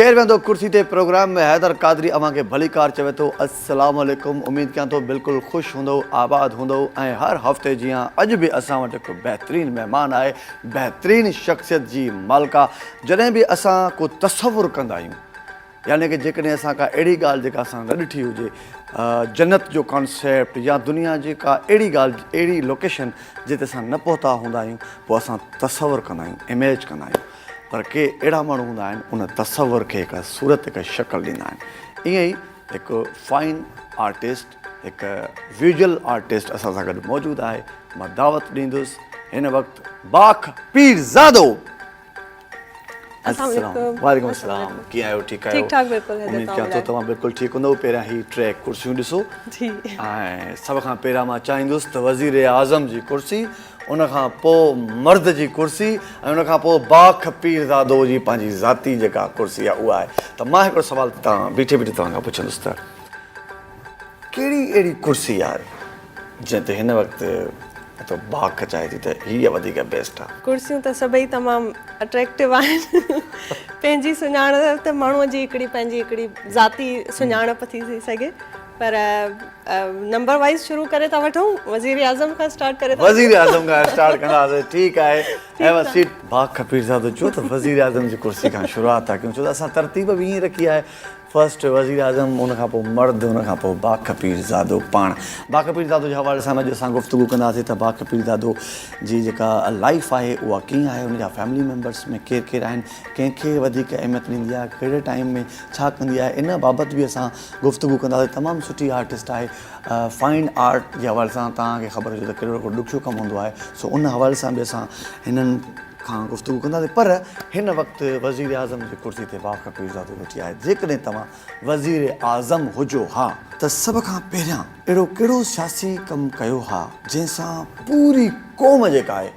ڪير ويندو ڪرسي تي پروگرام ۾ حيدر قادري اوهان کي ڀليڪار چوي ٿو السلام عليڪم اميد ڪيان ٿو بلڪل خوش هوندؤ آباد هوندؤ ۽ هر هفتي جيان اڄ به اسان وٽ هڪ بهترين مهمان آهي بهترين شخصيت جي مالڪا جڏهن به اسان ڪو تصور ڪندا آهيون يعني ڪه جيڪڏهن اسان ڪا اهڙي ڳالهه جيڪا اسان نه ڏٺي هجي جنت جو ڪانسيپٽ يا دنيا جي ڪا اهڙي ڳالهه اهڙي لوڪيشن جتي اسان نه پهتا هوندا آهيون پوء اسان تصور ڪندا آهيون اميج ڪندا آهيون پر ڪي اهڙا ماڻهو هوندا آهن ان تصور کي هڪ صورت هڪ شڪل ڏيندا آهن ائين ئي هڪ فائن آرٽسٽ هڪ ويجوئل آرٽسٽ اسان سان گڏ موجود آهي مان دعوت ڏيندس هن وقت باک پيرزادو. السلام عليڪم. وعليڪم السلام ڪيئن آهيو ٺيڪ آهيو ٺيڪ ٺاڪ بلڪل اميد ڪيان ٿو توهان بلڪل ٺيڪ هوندو پهريان هي ٽي ڪرسيون ڏسو جي ۽ سڀ کان پهريان مان چاهيندس ته وزير اعظم جي ڪرسي ان کان پوء مرد جي ڪرسي ۽ ان کان پوء باک پيرزادو جي پنهنجي ذاتي جيڪا ڪرسي آهي اها آهي ته مان هڪڙو سوال توهان بيٺي بيٺي توهان کان پڇندس ته ڪهڙي اهڙي ڪرسي آهي جنهن تي هن وقت تو باک چاهي ٿي ته هيء وڌيڪ بيسٽ آ. ڪرسيون ته سڀئي تمام اٽريڪٽو آهن. پنهنجي سڃاڻپ ته ماڻهوء جي هڪڙي پنهنجي هڪڙي ذاتي سڃاڻپ ٿي ٿي سگهي پر نمبر وائيز شروع ڪري ٿا وٺون وزير اعظم کان اسٽارٽ ڪري ٿا وٺون. وزير اعظم کان اسٽارٽ ڪنداسين ٺيڪ آهي have a set. باک پيرزادو چيو ته وزير اعظم جي ڪرسي کان شروعات ٿا ڪيون ڇو ته اسان ترتيب به ائين رکي آهي فرسٽ وزيراعظم ان کان پوء مرد ان کان پوء باک پيرزادو پاڻ. باک پيرزادو جي حوالي سان اڄ اسان گفتگو ڪنداسين ته باک پيرزادو جي جيڪا لائيف آهي اها ڪيئن آهي ان جا فيملي ميمبرس ۾ ڪير ڪير آهن ڪنهن کي وڌيڪ اهميت ڏيندي آهي ڪهڙي ٽائيم ۾ ڇا ڪندي آهي ان بابت به اسان گفتگو ڪنداسين تمام سٺي آرٽسٽ آهي فائن آرٽ جي حوالي سان توهان کي خبر هجي ته ڪهڙو ڪهڙو ڏکيو ڪم هوندو آهي سو ان حوالي سان به اسان هنن کان گفتگو ڪنداسين پر هن وقت وزيراعظم جي ڪرسي تي واڪ پيرزادو ويٺي آهي جيڪڏهن توهان وزيراعظم هجو ها ته سڀ کان پهريان اهڙو ڪهڙو سياسي ڪم ڪيو ها جنهن سان پوري قوم جيڪا آهي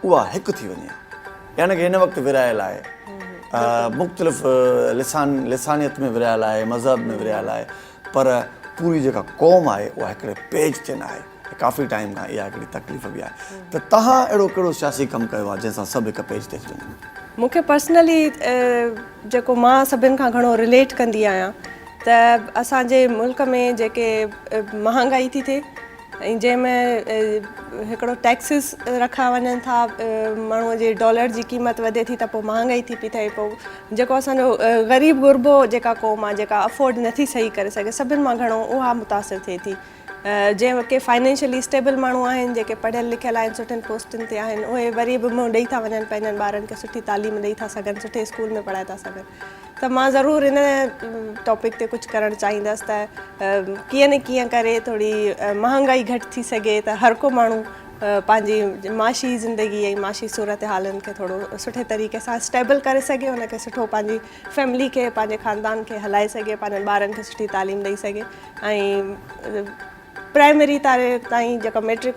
اها هڪ ٿي وڃي ها يعني ڪه هن وقت ورهايل آهي مختلف لسان لسانيت ۾ ورهايل آهي مذهب ۾ ورهايل آهي پر پوري جيڪا قوم آهي اها هڪڙي پيج تي ناهي. ڪافي ٽائيم کان اها هڪڙي تڪليف به آهي ته توهان اهڙو ڪهڙو سياسي ڪم ڪيو آهي جنهن سان سڀ هڪ پيج تي اچي وڃن. مون کي پرسنلي جيڪو مان سڀن کان گهڻو رليٽ ڪندي آهيان ته اسان جي ملڪ ۾ جيڪي مهانگائي ٿي ٿئي ۽ جنهن ۾ هڪڙو ٽيڪسز رکيا وڃن ٿا ماڻهو جي ڊالر جي قيمت وڌي ٿي ته پوء مهانگائي ٿي پئي ٿئي پوء جيڪو اسان جو غريب غربو جيڪا قوم آهي جيڪا افورڊ نٿي صحيح ڪري سگهي سڀن مان گهڻو اها متاثر ٿئي ٿي جنهن ڪي فائنينشلي اسٽيبل ماڻهو آهن جيڪي پڙهيل لکيل آهن سٺين پوسٽن تي آهن اهي وري به منهن ڏئي ٿا وڃن پنهنجن ٻارن کي سٺي تعليم ڏئي ٿا سگهن سٺي اسڪول ۾ پڙهائي ٿا سگهن ته مان ضرور ان ٽاپڪ تي ڪجهه ڪرڻ چاهيندس ته ڪيئن نه ڪيئن ڪري ٿوري مهانگائي گهٽ ٿي سگهي ته هر ڪو ماڻهو پنهنجي معاشي زندگي ۽ معاشي صورتحالن کي ٿورو سٺي طريقي سان اسٽيبل ڪري سگهي ان کي سٺو پنهنجي فيملي کي پنهنجي خاندان کي هلائي سگهي پنهنجن ٻارن کي سٺي تعليم ڏئي سگهي ۽ پرائمري تائين جيڪا ميٽرڪ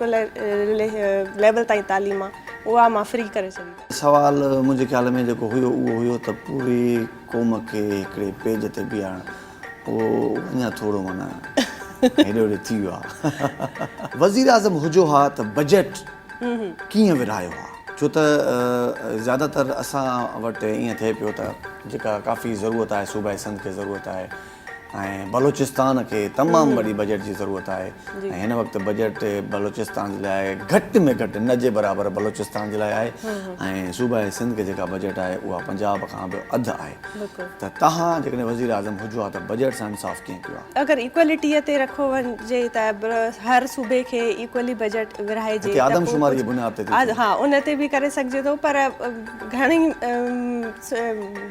ليول تائين تعليم آ اها مان فري ڪري ڇڏي. سوال منهنجي خيال ۾ جيڪو هيو اهو هيو ته پوري قوم کي هڪڙي پيج تي بيهارڻ اهو اڃا ٿورو معنيٰ هيڏي هوڏي ٿي ويو آ. وزيراعظم هجو ها ته بجيٽ ڪيئن ورهايو ها؟ ڇو ته زياده تر اسان وٽ ائين ٿئي پيو ته جيڪا ڪافي ضرورت آهي صوبائي سنڌ کي ضرورت آهي ۽ بلوچستان کي تمام وڏي بجيٽ جي ضرورت آهي ۽ هن وقت بجيٽ بلوچستان جي لاء گهٽ ۾ گهٽ نه جي برابر بلوچستان جي لاء آهي ۽ صوبه سنڌ کي جيڪا بجيٽ آهي اها پنجاب کان به اڌ آهي ته توهان جيڪڏهن وزير اعظم هجو ها ته بجيٽ سان انصاف ڪيئن ڪيو ها؟ اگر ايڪوالٽي تي رکو وڃي ته هر صوبي کي ايڪولي بجيٽ ورهائجي هتي آدمشماري جي بنياد تي ٿي ها ان تي به ڪري سگهجي ٿو پر گهڻي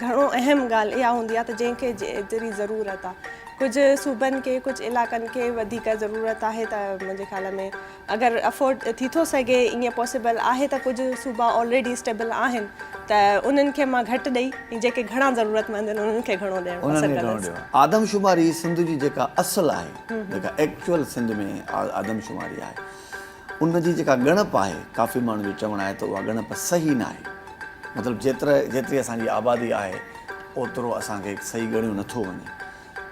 گهڻو اهم ڳالهه اها هوندي آهي ته جنهن کي جيتري ضرورت آهي ڪجهه صوبن کي ڪجهه علائقن کي وڌيڪ ضرورت آهي ته منهنجي خيال ۾ اگر افورڊ ٿي ٿو سگهي ائين پاسيبل آهي ته ڪجهه صوبا آلريڊي اسٽيبل آهن ته انهن کي مان گهٽ ڏئي ۽ جيڪي گهڻا ضرورتمند آهن انهن کي گهڻو ڏيڻ پسند ڪندس. آدمشماري سنڌ جي جيڪا اصل آهي جيڪا ايڪچوئل سنڌ ۾ آدمشماري آهي ان جي جيڪا ڳڻپ آهي ڪافي ماڻهن جو چوڻ آهي ته اها ڳڻپ صحيح ناهي مطلب جيترا جيتري اسان جي آبادي آهي اوترو اسان کي صحيح ڳڻيو نٿو وڃي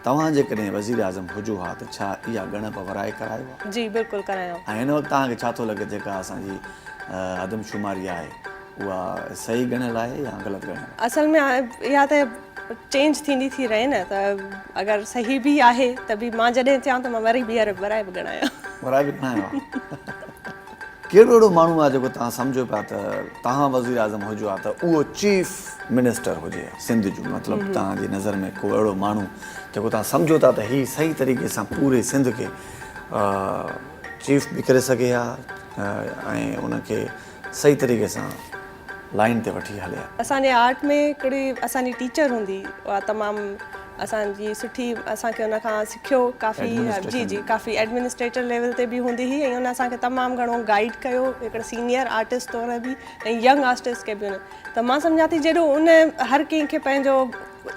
توهان جيڪڏهن وزير اعظم هجو ها ته ڇا اها ڳڻپ ورائي ڪرايو ها؟ جي بلڪل ڪرايو. ۽ هن وقت توهان کي ڇا ٿو لڳي جيڪا اسان جي آدمشماري آهي اها صحيح ڳڻيل آهي يا غلط ڳڻيل آهي؟ اصل ۾ اها ته چينج ٿيندي ٿي رهي نه ته اگر صحيح به آهي ته به مان جڏهن ٿيان ته مان وري ٻيهر ورائي به ڳڻايان. ورائي به ڳڻايو ها. ڪهڙو اهڙو ماڻهو آهي جيڪو توهان سمجهو پيا ته توهان وزيراعظم هجو ها ته اهو چيف منسٽر هجي ها سنڌ جو مطلب توهان جي نظر ۾ ڪو اهڙو ماڻهو جيڪو توهان سمجهو ٿا ته هي صحيح طريقي سان پوري سنڌ کي چيف به ڪري سگهي ها ۽ ان کي صحيح طريقي سان لائين تي وٺي هلي ها. اسان جي آرٽ ۾ هڪڙي اسان جي ٽيچر هوندي اها تمام اسان جي سٺي اسان کي ان کان سکيو ڪافي جي جي ڪافي ايڊمنسٽريٽر ليول تي به هوندي هئي ۽ ان اسان کي تمام گهڻو گائيڊ ڪيو هڪڙي سينيئر آرٽسٽ طور به ۽ ينگ آرٽسٽ کي به ان ته مان سمجهان ٿي جيڏو ان هر ڪنهن کي پنهنجو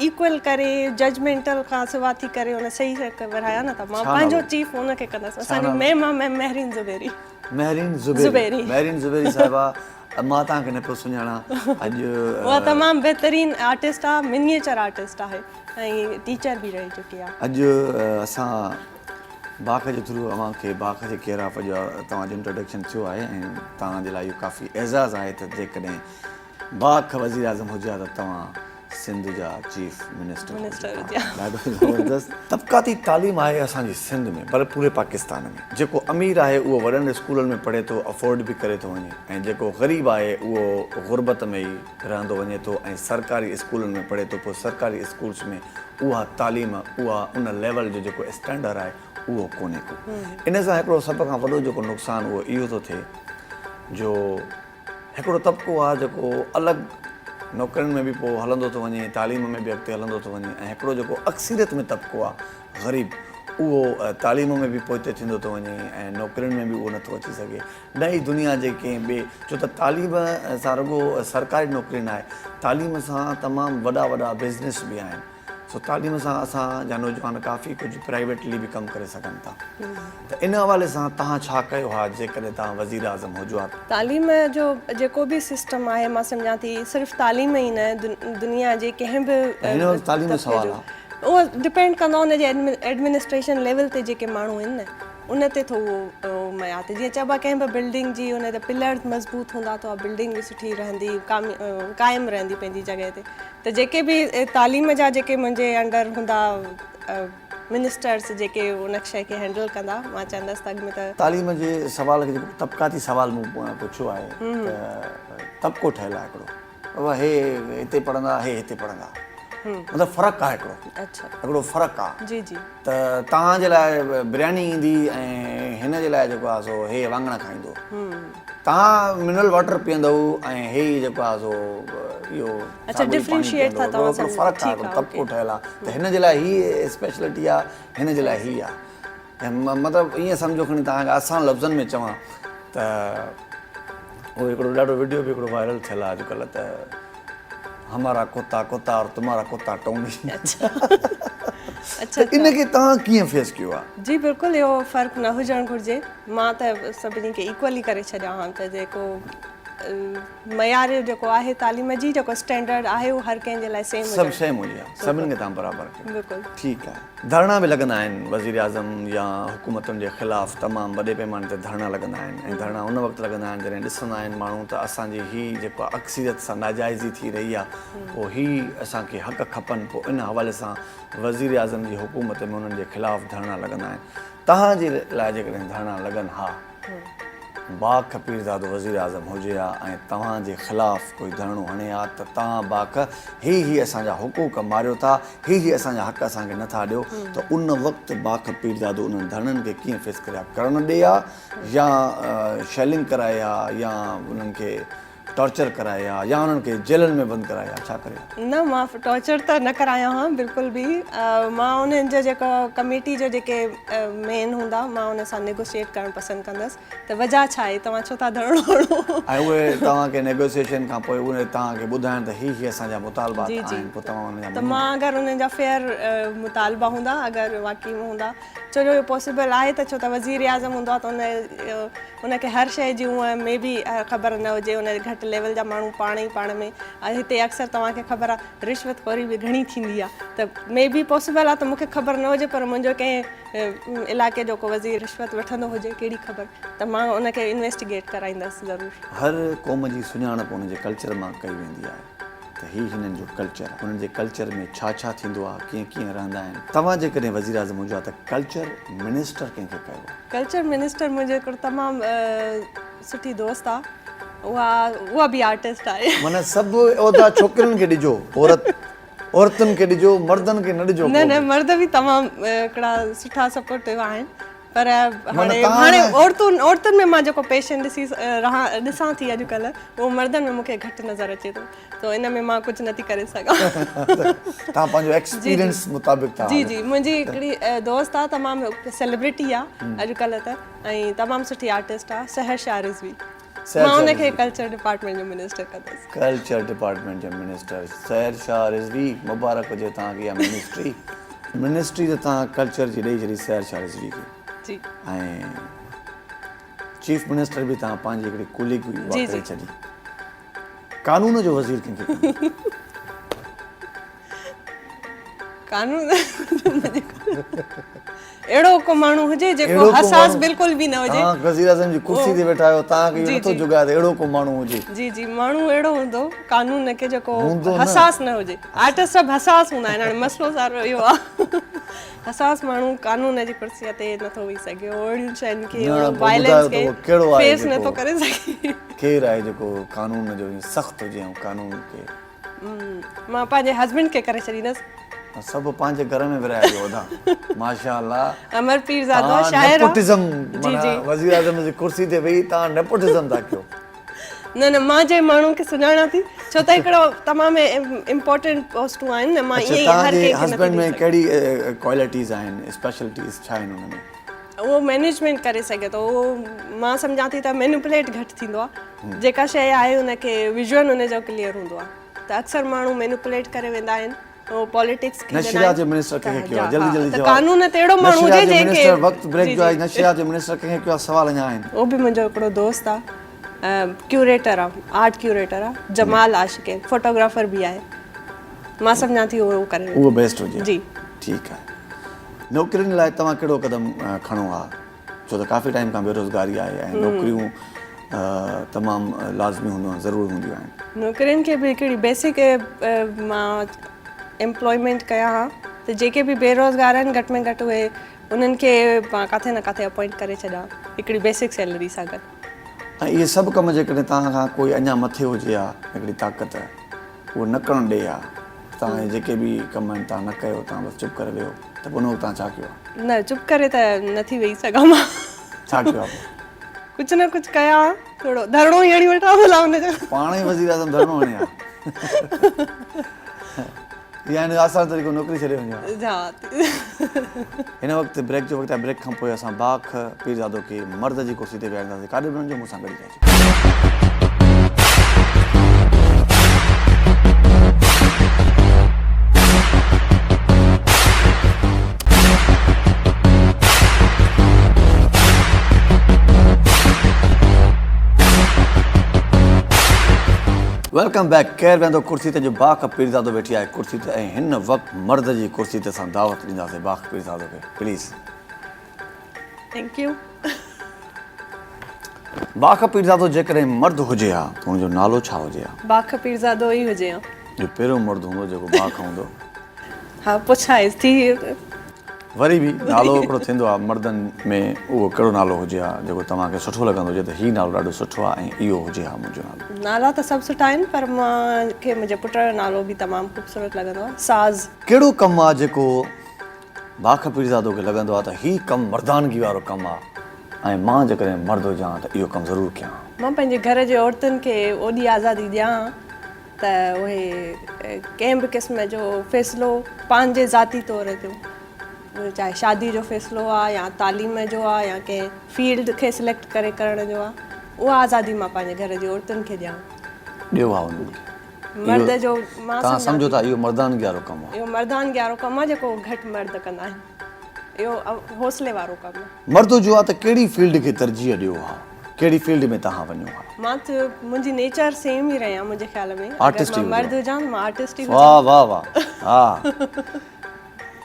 ايڪول ڪري ججمينٽل کان سوا ٿي ڪري ان صحيح ورهايا نه ته مان پنهنجو چيف ان کي ڪندس اسان جي ميم آ ميم مهرين زبيري. مهرين زبيري مهرين زبيري صاحبه مان توهان کي نه پيو سڃاڻان اڄ. اها تمام بهترين آرٽسٽ آ منيئچر آرٽسٽ آهي ۽ ٽيچر به رهي چڪي آ. اڄ اسان باک جي ٿرو اوهان کي باک جي ڪيئر آف اڄ توهان جو انٽروڊڪشن ٿيو آهي ۽ توهان جي لاء اهو ڪافي اعزاز آهي ته جيڪڏهن باک وزيراعظم هجي ها ته توهان سنڌ جا چيف منسٽر هجو ها. ڏاڍو زبردست. طبقاتي تعليم آهي اسان جي سنڌ ۾ پر پوري پاڪستان ۾ جيڪو امير آهي اهو وڏن اسڪولن ۾ پڙهي ٿو افورڊ به ڪري ٿو وڃي ۽ جيڪو غريب آهي اهو غربت ۾ ئي رهندو وڃي ٿو ۽ سرڪاري اسڪولن ۾ پڙهي ٿو پوء سرڪاري اسڪولس ۾ اها تعليم اها ان ليول جو جيڪو اسٽينڊر آهي اهو ڪونهي ڪو ان سان هڪڙو سڀ کان وڏو جيڪو نقصان اهو اهو ٿو ٿئي جو هڪڙو طبقو آهي جيڪو الڳ نوڪرين ۾ به پوء هلندو ٿو وڃي، تعليم ۾ به اڳتي هلندو ٿو وڃي ۽ هڪڙو جيڪو اڪثريت ۾ طبقو آهي غريب اهو تعليم ۾ به پوئتي ٿيندو ٿو وڃي ۽ نوڪرين ۾ به اهو نٿو اچي سگهي نه ئي دنيا جي ڪنهن ٻئي ڇو ته تعليم سان رڳو سرڪاري نوڪري ناهي تعليم سان تمام وڏا وڏا بزنس به آهن. سو تعليم سان اسان جا نوجوان ڪافي ڪجهه پرائيويٽلي به ڪم ڪري سگهن ٿا ته ان حوالي سان توهان ڇا ڪيو ها جيڪڏهن توهان وزيراعظم هجو ها؟ تعليم جو جيڪو به سسٽم آهي مان سمجهان ٿي صرف تعليم ئي نه دنيا جي ڪنهن به هن وقت تعليم جو سوال آهي. اهو ڊپينڊ ڪندو ان جي ايڊمنسٽريشن ليول تي جيڪي ماڻهو آهن نه ان تي ٿو اهو معيار ٿئي جيئن چئبو آهي ڪنهن به بلڊنگ جي ان جا پلرز مضبوط هوندا ته اها بلڊنگ به سٺي رهندي قائم رهندي پنهنجي جڳهه تي ته جيڪي به تعليم جا جيڪي منهنجي انڊر هوندا منسٽرس جيڪي ان شيء کي هينڊل ڪندا مان چوندس ته اڳ ۾ ته. تعليم جي سوال کي جيڪو طبقاتي سوال مون پڇيو آهي ته طبقو ٺهيل آهي هڪڙو بابا هي هتي پڙهندا هي هتي پڙهندا مطلب فرق آهي هڪڙو هڪڙو فرق آهي جي جي ته توهان جي لاء برياني ايندي ۽ هن جي لاء جيڪو آهي سو هي واڱڻ کائيندو. توهان منرل واٽر پيئندؤ ۽ هي جيڪو آهي سو اهو ساڳيو ئي پاڻي پيئندو. هڪڙو فرق آهي، هڪڙو طبقو ٺهيل آهي ته هن جي لاء هي اسپيشلٽي آهي، هن جي لاء هي آهي. مطلب ائين سمجهو کڻي توهان کي آسان لفظن ۾ چوان ته اهو هڪڙو ڏاڍو وڊيو به هڪڙو وائرل ٿيل آهي اڄڪلهه ته همارا ڪتا ڪتا اور تمهارا ڪتا ٽومي. اڇا ته ان کي توهان ڪيئن فيس ڪيو آ؟ جي بلڪل اهو فرق نه هجڻ گهرجي مان ته سڀني کي ايڪول ئي ڪري ڇڏيان ها ته جيڪو معيار جيڪو آهي تعليم جي جيڪو اسٽينڊرڊ آهي اهو هر ڪنهن جي لاء سيم سڀ سيم هجي ها سڀني کي توهان برابر ڪيو بلڪل ٺيڪ آهي ڌرڻا به لڳندا آهن وزيراعظم يا حڪومتن جي خلاف تمام وڏي پيماني تي ڌرڻا لڳندا آهن ۽ ڌرڻا ان وقت لڳندا آهن جڏهن ڏسندا آهن ماڻهو ته اسان جي هي جيڪو اڪثريت سان ناجائزي ٿي رهي آهي پوء هي اسان کي حق کپن پوء ان حوالي سان وزيراعظم جي حڪومت ۾ انهن جي خلاف ڌرڻا لڳندا آهن. توهان جي لاء جيڪڏهن ڌرڻا لڳن ها، باک پيرزادو وزيراعظم هجي ها ۽ توهان جي خلاف ڪوئي ڌرڻو هڻي ها ته توهان باک هي هي اسان جا حقوق ماريو ٿا، هي هي اسان جا حق اسان کي نه ٿا ڏيو ته ان وقت باک پيرزادو انهن ڌرڻن کي ڪيئن فيس ڪري ها؟ ڪرڻ ڏي ها يا شيلنگ ڪرائي ها يا انهن کي ٽارچر ڪرائي ها يا انهن کي جيلن ۾ بند ڪرائي ها ڇا ڪري ها؟ نه مان ٽارچر ته نه ڪرايان ها بلڪل به مان انهن جو جيڪو ڪميٽي جو جيڪي مين هوندا مان انهن سان نيگوشيئيٽ ڪرڻ پسند ڪندس ته وجهه ڇا آهي توهان ڇو ٿا ڌرڻو هڻو. ۽ اهي توهان کي نيگوشيئيشن کان پوء اهي توهان کي ٻڌائن ته هي هي اسان جا مطالبات جي جي آهن پوء توهان انهن جا ته مڃيندا. مان اگر انهن جا فيئر مطالبا هوندا اگر واقعي ۾ هوندا ڇو جو اهو پاسيبل آهي ته ڇو ته وزير اعظم هوندو آهي ته ان ان کي هر شيء جي هونء مي بي خبر نه هجي ان گهٽ گهٽ ليول جا ماڻهو پاڻ ئي پاڻ ۾ هتي اڪثر توهان کي خبر آهي رشوت خوري به گهڻي ٿيندي آهي ته مي بي پاسيبل آهي ته مون کي خبر نه هجي پر منهنجو ڪنهن علائقي جو ڪو وزير رشوت وٺندو هجي ڪهڙي خبر ته مان ان کي انويسٽيگيٽ ڪرائيندس ضرور. هر قوم جي سڃاڻپ ان جي ڪلچر مان ڪئي ويندي آهي ته هي هنن جو ڪلچر آهي هنن جي ڪلچر ۾ ڇا ڇا ٿيندو آهي ڪيئن ڪيئن رهندا آهن توهان جيڪڏهن وزيراعظم هجو ها ته ڪلچر منسٽر ڪنهن کي ڪيو ها؟ ڪلچر منسٽر منهنجو هڪڙو تمام سٺي دوست آ اها اها به آرٽسٽ آهي. معنيٰ سڀ عهدا ڇوڪرين کي ڏجو عورت عورتن کي ڏجو مردن کي نه ڏجو نه نه مرد به تمام هڪڙا سٺا سپورٽو آهن پر هاڻي هاڻي عورتن عورتن ۾ مان جيڪو پيشن ڏسي رهان ڏسان ٿي اڄڪلهه اهو مردن ۾ مون کي گهٽ نظر اچي ٿو تو ان ۾ مان ڪجهه نٿي ڪري سگهان. توهان پنهنجو ايڪسپيرينس مطابق ٿا جي جي منهنجي هڪڙي دوست آ تمام سيلبرٽي آ اڄڪلهه ته ۽ تمام سٺي آرٽسٽ آ سحر شاهه رضوي مان ان کي ڪلچر ڊپارٽمينٽ جو منسٽر ڪندس. ڪلچر ڊپارٽمينٽ جو منسٽر سحر شاهه رضوي مبارڪ هجي توهان کي اها منسٽري منسٽري ته توهان ڪلچر جي ڏئي ڇڏي سحر شاهه رضوي کي جي ۽ چيف منسٽر به توهان پنهنجي هڪڙي ڪوليگ اها ڪري ڇڏي. قانون جو وزير ڪنهن کي ڪندو؟ قانون اهڙو ڪو ماڻهو هجي جيڪو حساس بلڪل به نه هجي. توهان وزير اعظم جي ڪرسي تي ويٺا آهيو توهان کي اهو نٿو جڳائي ته اهڙو ڪو ماڻهو هجي. جي جي ماڻهو اهڙو هوندو قانون کي جيڪو حساس نه هجي. آرٽسٽ سڀ حساس هوندا آهن هاڻي مسئلو سارو اهو آهي. حساس ماڻهو قانون جي ڪرسي تي نٿو ويهي سگهي اهڙين شين کي اهڙو وائلنس کي فيس نٿو ڪري سگهي. ڪير آهي جيڪو قانون جو ائين سخت هجي ۽ قانون کي. مان پنهنجي هسبنڊ کي ڪري ڇڏيندس. سڀ پنهنجي گهر ۾ ورهائي ڏيو ادا ماشاء الله. امر پيرزادو شاعر آ. نيپوٽزم معنيٰ وزير اعظم جي ڪرسي تي ويهي توهان نيپوٽزم ٿا ڪيو. نه نه مان جنهن ماڻهو کي سڃاڻان ٿي ڇو ته هڪڙو تمام امپورٽنٽ پوسٽون آهن نه مان ائين ئي هر ڪنهن کي اڇا توهان جي هسبنڊ ۾ ڪهڙي ڪوالٽيز آهن اسپيشلٽيز ڇا آهن ان ۾. اهو مينيجمينٽ ڪري سگهي ٿو اهو مان سمجهان ٿي ته مينيپوليٽ گهٽ ٿيندو آهي جيڪا شيء آهي ان کي ويزن ان جو ڪليئر هوندو آهي ته اڪثر ماڻهو مينيپوليٽ ڪري ويندا آهن اهو پاليٽڪس کيڏندا نشريات جو منسٽر ڪنهن کي ڪيو آهي جلدي جلدي ته قانون تي اهڙو ماڻهو هجي جنهن کي وقت بريڪ جو آهي نشريات جو منسٽر ڪنهن کي ڪيو آهي سوال اڃا آهن. اهو به منهنجو هڪڙو دوست آهي ڪيوريٽر آهي آرٽ ڪيوريٽر آهي جمال عاشق فوٽوگرافر به آهي مان سمجهان ٿي اهو ڪري اهو بيسٽ هجي جي ٺيڪ آهي. نوڪرين لاء توهان ڪهڙو قدم کڻو ها ڇو ته ڪافي ٽائيم کان بيروزگاري آهي ۽ نوڪريون تمام لازمي هونديون آهن ضرور هونديون آهن. نوڪرين کي به هڪڙي بيسڪ مان ايمپلائمينٽ ڪيان ها ته جيڪي به بيروزگار آهن گهٽ ۾ گهٽ اهي انهن کي مان ڪاٿي نه ڪاٿي اپوائنٽ ڪري ڇڏيان هڪڙي بيسڪ سيلري سان گڏ. ۽ اهي سڀ ڪم جيڪڏهن توهان کان ڪوئي اڃا مٿي هجي ها هڪڙي طاقت اهو نه ڪرڻ ڏئي ها توهان جا جيڪي به ڪم آهن توهان نه ڪيو توهان بس چپ ڪري ويهو ته پوء ان وقت توهان ڇا ڪيو ها؟ نه چپ ڪري ته نه ٿي ويهي سگهان مان. ڇا ڪيو ها پوء؟ ڪجهه نه ڪجهه ڪيان ها ٿورو ڌرڻو ئي هڻي وٺان ڀلا ان جو. پاڻ ئي وزير اعظم ڌرڻو هڻي ها يا هن جو آسان طريقو نوڪري ڇڏي وڃو ها. هن وقت بريڪ جو وقت آهي بريڪ کان پوء اسان باک پيرزادو کي مرد جي ڪرسي تي ويهارينداسين ڪاڏي به نه وڃجو مون سان گڏ ئي رهجو. Welcome back ڪير ويندو ڪرسي تي جو باک پيرزادو ويٺي آهي ڪرسي تي ۽ هن وقت مرد جي ڪرسي تي اسان دعوت ڏينداسين باک پيرزادو کي پليز. Thank you. باک پيرزادو جيڪڏهن مرد هجي ها ته هن جو نالو ڇا هجي ها؟ باک پيرزادو ئي هجي ها. اهو پهريون مرد هوندو جيڪو باک هوندو. ها پوء ڇا آهي ٿي. وري به نالو هڪڙو ٿيندو آهي مردن ۾ اهو ڪهڙو نالو هجي ها جيڪو توهان کي سٺو لڳندو هجي ته هي نالو ڏاڍو سٺو آهي ۽ اهو هجي ها منهنجو نالو. نالا ته سڀ سٺا آهن پر مان کي منهنجي پٽ جو نالو به تمام خوبصورت لڳندو آهي ساز. ڪهڙو ڪم آهي جيڪو باک پيرزادو کي لڳندو آهي ته هي ڪم مردانگي وارو ڪم آهي ۽ مان جيڪڏهن مرد هجان ها ته اهو ڪم ضرور ڪيان ها. مان پنهنجي گهر جي عورتن کي اوڏي آزادي ڏيان ها ته اهي ڪنهن به قسم جو فيصلو پنهنجي ذاتي طور تي چاهي شادي جو فيصلو آهي يا تعليم جو آهي يا ڪنهن فيلڊ کي سليڪٽ ڪري ڪرڻ جو آهي اها آزادي مان پنهنجي گهر جي عورتن کي ڏيان ها. ڏيو ها انهن کي. مرد جو مان توهان سمجهو ٿا اهو مردانگي وارو ڪم آهي. اهو مردانگي وارو ڪم آهي جيڪو گهٽ مرد ڪندا آهن. اهو حوصلي وارو ڪم آهي. مرد هجو ها ته ڪهڙي فيلڊ کي ترجيح ڏيو ها؟ ڪهڙي فيلڊ ۾ توهان وڃو ها؟ مان ته منهنجي نيچر سيم ئي رهي آ منهنجي خيال ۾ اگر مان مرد هجان ته مان آرٽسٽ ئي هجان. واه واه واه ها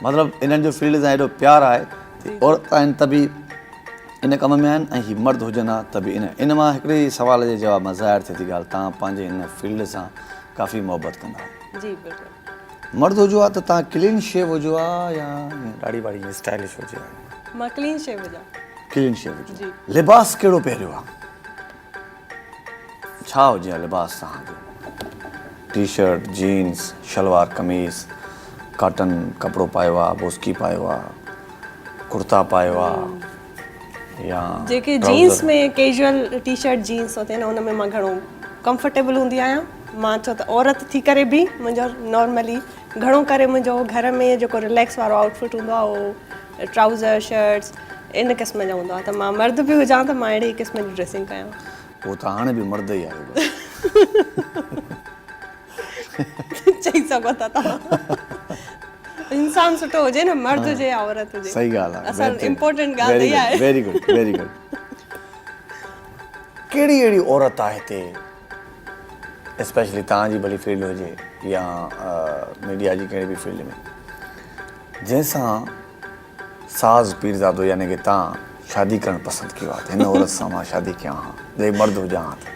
مطلب انهن جو فيلڊ سان ايڏو پيار آهي ته عورت آهن ته به ان ڪم ۾ آهن ۽ هي مرد هجن ها ته به ان ان مان هڪڙي سوال جي جواب مان ظاهر ٿئي ٿي ڳالهه توهان پنهنجي ان فيلڊ سان ڪافي محبت ڪندا آهيو. جي بلڪل. مرد هجو ها ته توهان ڪلين شيو هجو ها يا ڏاڙهي واڙهي اسٽائلش هجي ها؟ مان ڪلين شيو هجان. ڪلين شيو هجو. لباس ڪهڙو پهريو ها؟ ڇا هجي ها لباس توهان جو؟ ٽي شرٽ، جينز، شلوار قميص، ڪاٽن ڪپڙو پايو ها، بوسڪي پايو ها، ڪرتا پايو ها يا جيڪي jeans ۾ casual T shirt jeans هوتي نه ان ۾ مان گهڻو ڪمفرٽيبل هوندي آهيان. مان ڇو ته عورت ٿي ڪري به منهنجو نارملي گهڻو ڪري منهنجو گهر ۾ جيڪو رليڪس وارو آئوٽ فٽ هوندو آهي اهو ٽرائوزر شرٽس ان قسم جا هوندو آهي ته مان مرد به هجان ته مان اهڙي ئي قسم جي ڊريسنگ ڪيان. پوء ته هاڻي به مرد ئي آهيو بس. چئي سگهو ٿا توهان. انسان سٺو هجي نه مرد هجي يا عورت هجي. صحيح ڳالهه آهي. اصل امپورٽنٽ ڳالهه ته اها آهي. Very good very good. ڪهڙي اهڙي عورت آهي هتي اسپيشلي توهان جي ڀلي فيلڊ هجي يا ميڊيا جي ڪهڙي به فيلڊ ۾ جنهن سان ساز پيرزادو يعني ڪي تان شادي ڪرڻ پسند ڪيو آ ته هن عورت سان مان شادي ڪيان ها جي مرد هجان ها ته.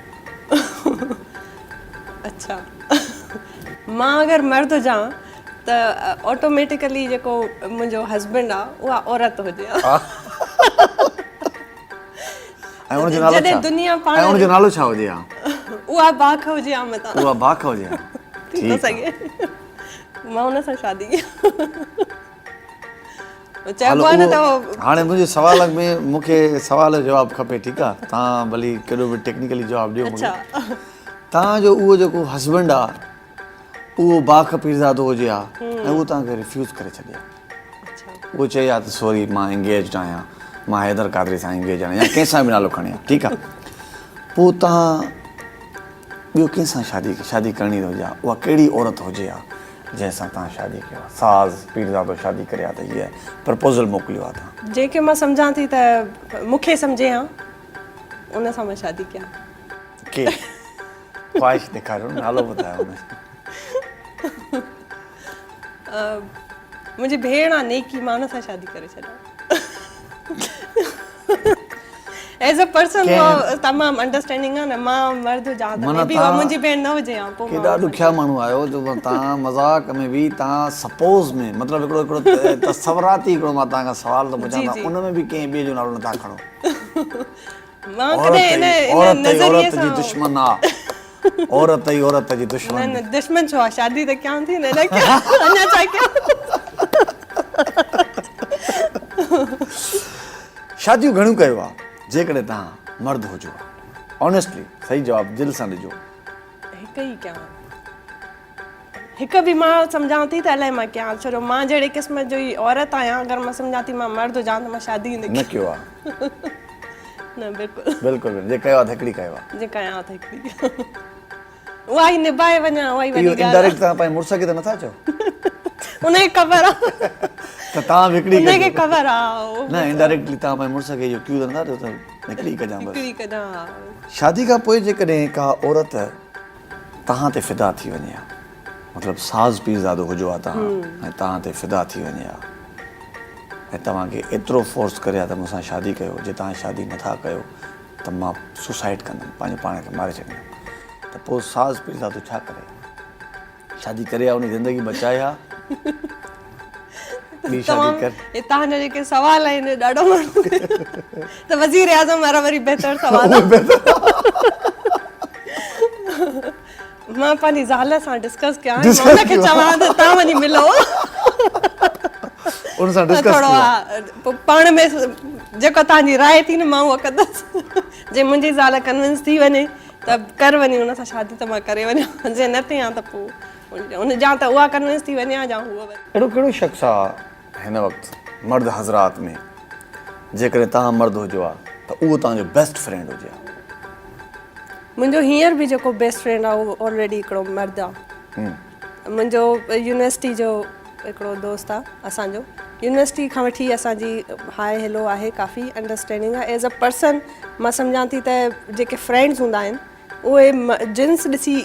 اڇا مان اگر مرد هجان ته آٽوميٽيڪلي جيڪو منهنجو هسبينڊ آ اها عورت هجي ها. ۽ ان جو نالو ڇا؟ ۽ ان جو نالو ڇا هجي ها؟ اها باک هجي ها متان. اها باک هجي ها. ٿي ٿو سگهي. مان ان سان شادي ڪيان. چئبو آهي نه ته هاڻي منهنجي سوال ۾ مون کي سوال جو جواب کپي ٺيڪ آ توهان ڀلي ڪيڏو به ٽيڪنيڪلي جواب ڏيو مون کي توهان جو اهو جيڪو هسبنڊ آ اهو باک پيرزادو هجي ها ۽ اهو توهان کي ريفيوز ڪري ڇڏي ها اهو چئي ها ته سوري مان انگيجڊ آهيان مان حيدر قادري سان انگيج آهيان يا ڪنهن سان به نالو کڻي ها ٺيڪ آ پوء توهان ٻيو ڪنهن سان شادي شادي ڪرڻي هجي ها اها ڪهڙي عورت هجي ها جنهن سان توهان شادي ڪيو ها ساز پيرزادو شادي ڪري ها ته هيء پرپوزل موڪليو ها توهان. جنهن کي مان سمجهان ٿي ته مون کي سمجهي ها ان سان مان شادي ڪيان. ڪير؟ خواهش ڏيکاريو نه نالو ٻڌايو نه. منهنجي ڀيڻ آ نيڪي مان ان سان شادي ڪري ڇڏيان. ايز ا پرسن هو تمام انڊرسٽينڊنگ آ نه مان مرد هجان ته مي بي اها منهنجي ڀيڻ نه هجي ها پوء ڪيڏا ڏکيا ماڻهو آهيو جو توهان مذاق ۾ به توهان سپوز ۾ مطلب هڪڙو هڪڙو تصوراتي هڪڙو مان توهان کان سوال ٿو پڇان ته ان ۾ به ڪنهن ٻئي جو نالو نٿا کڻو. مان ڪڏهن ان ان نظريي عورت جي دشمن آ عورت ئي عورت جي دشمن. نه نه دشمن ڇو آ شادي ته ڪيان ٿي نه نه ڪيان اڃا ڇا ڪيان. شاديون گهڻيون ڪيو آ جيڪڏهن توهان مرد هجو ها آنيسٽلي صحيح جواب دل سان ڏجو. هڪ ئي ڪيان هڪ به مان سمجهان ٿي ته الائي مان ڪيان ڇو جو مان جهڙي قسم جو ئي عورت آهيان اگر مان سمجهان ٿي مان مرد هجان ته مان شادي ئي نه ڪيو آ. نه بلڪل. بلڪل جي ڪيو آ ته هڪڙي ڪيو آ. جي ڪيان ها ته هڪڙي ڪيان. اها ئي نڀائي وڃان اها ئي وڏي ڳالهه آهي. اهو انڊائريڪٽ توهان پنهنجي مڙس کي ته نٿا چئو. ان کي خبر آ. ته توهان به هڪڙي ڪجو. ان کي خبر آ. نه انڊائريڪٽلي توهان پنهنجي مڙس کي اهو ڪيو ته نٿا ڏيو ته هڪڙي ڪجان بس. هڪڙي ڪجان ها. شادي کان پوء جيڪڏهن ڪا عورت توهان تي فدا ٿي وڃي ها مطلب ساز پيرزادو هجو ها توهان ۽ توهان تي فدا ٿي وڃي ها ۽ توهان کي ايترو فورس ڪري ها ته مون سان شادي ڪيو جي توهان شادي نٿا ڪيو ته مان سوسائيڊ ڪندم پنهنجو پاڻ کي ماري ڇڏيندم ته پوء ساز پيرزادو ڇا ڪري ها؟ شادي ڪري ها ان جي زندگي بچائي ها ٻي شادي ڪر. هي توهان جا جيڪي سوال آهن ڏاڍو ماڻهو ته وزير اعظم وارا وري بهتر سوال مان پنهنجي زال سان ڊسڪس ڪيان مان ان کي چوان ته توهان وڃي ملو ان سان ڊسڪس ٿورو پوء پاڻ ۾ جيڪا توهان جي راء ٿي نه مان اها ڪندس جي منهنجي زال ڪنوينس ٿي وڃي ته ڪر وڃي ان سان شادي ته مان ڪري وڃان جي نه ٿيان ته پوء ان جا ته اها ڪنوينس ٿي وڃي ها جا هوء وري. اهڙو ڪهڙو شخص آ هن وقت مرد حضرات ۾ جيڪڏهن توهان مرد هجو ها ته اهو توهان جو بيسٽ فرينڊ هجي ها؟ منهنجو هينئر به جيڪو بيسٽ فرينڊ آ اهو آلريڊي هڪڙو مرد آ. منهنجو يونيورسٽي جو هڪڙو دوست آ اسان جو. يونيورسٽي کان وٺي اسان جي هاء هيلو آهي ڪافي انڊرسٽينڊنگ آهي ايز اي پرسن مان سمجهان ٿي ته جيڪي فرينڊز هوندا آهن اهي جنس ڏسي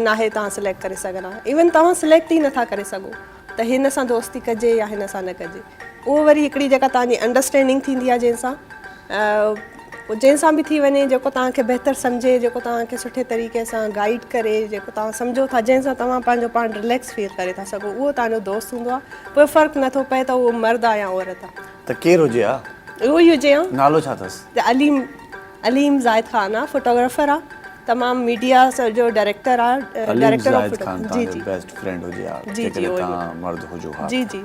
ناهي توهان سليڪٽ ڪري سگهندا ايون توهان سليڪٽ ئي نٿا ڪري سگهو ته هن سان دوستي ڪجي يا هن سان نه ڪجي اهو وري هڪڙي جيڪا توهان جي انڊرسٽينڊنگ ٿيندي آهي جنهن سان جنهن سان به ٿي وڃي جيڪو توهان کي بهتر سمجهي جيڪو توهان کي سٺي طريقي سان گائيڊ ڪري جيڪو توهان سمجهو ٿا جنهن سان توهان پنهنجو پاڻ رليڪس فيل ڪري ٿا سگهو اهو توهان جو دوست هوندو آهي پوء فرق نٿو پئي ته اهو مرد آهي يا عورت آهي. ته ڪير هجي ها؟ اهو ئي هجي ها. نالو ڇا اٿس؟ عليم عليم زاهد خان آ فوٽوگرافر آ تمام ميڊيا جو ڊائريڪٽر آ عليم ڊائريڪٽر آف زاهد خان جي توهان جو جي بيسٽ فرينڊ هجي ها جي جي جيڪڏهن اهو ئي توهان مرد هجو ها جي ته جي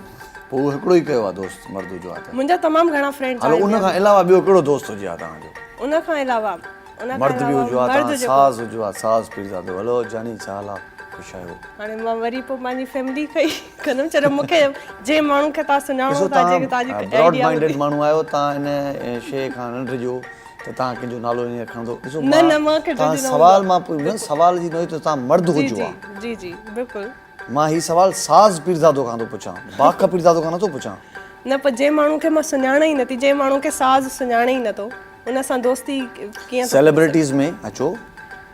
پوء اهو هڪڙو ئي ڪيو آ دوست مرد هجو ها ته منهنجا تمام گهڻا فرينڊز هلو آهن ان ٻيا کان به علاوه ٻيو ڪهڙو دوست هجي ها توهان جو ان کان علاوه ان کان مرد به علاوه هجو ها مرد توهان جيڪو ساز هجو ها ساز پيرزادو هلو جاني ڇا حال آ خوش آهيو هاڻي مان وري پوء پنهنجي فيملي کي ئي ڪندم ڇو جو مون کي جنهن ماڻهو کي توهان سڃاڻو ڏسو ٿا جيڪي توهان توهان جي براڊ آئيڊيا مائنڊيڊ هوندي ماڻهو آهيو توهان ان شيء کان نه ڊڄو ته توهان ڪنهن جو نالو ائين کڻندو ڏسو نه نه مان کي توهان ڊڄ نه سوال هوندو مان پڇيو سوال جي نوعيت توهان مرد جي هجو جي ها جي جي بلڪل مان هي سوال ساز پيرزادو کان ٿو پڇان باک پيرزادو کان نٿو پڇان. نه پر جنهن ماڻهو کي مان سڃاڻان ئي نٿي جنهن ماڻهو کي ساز سڃاڻي ئي نٿو ان سان دوستي ڪيئن ٿو ڪري سگهان. سيلبرٽيز ۾ اچو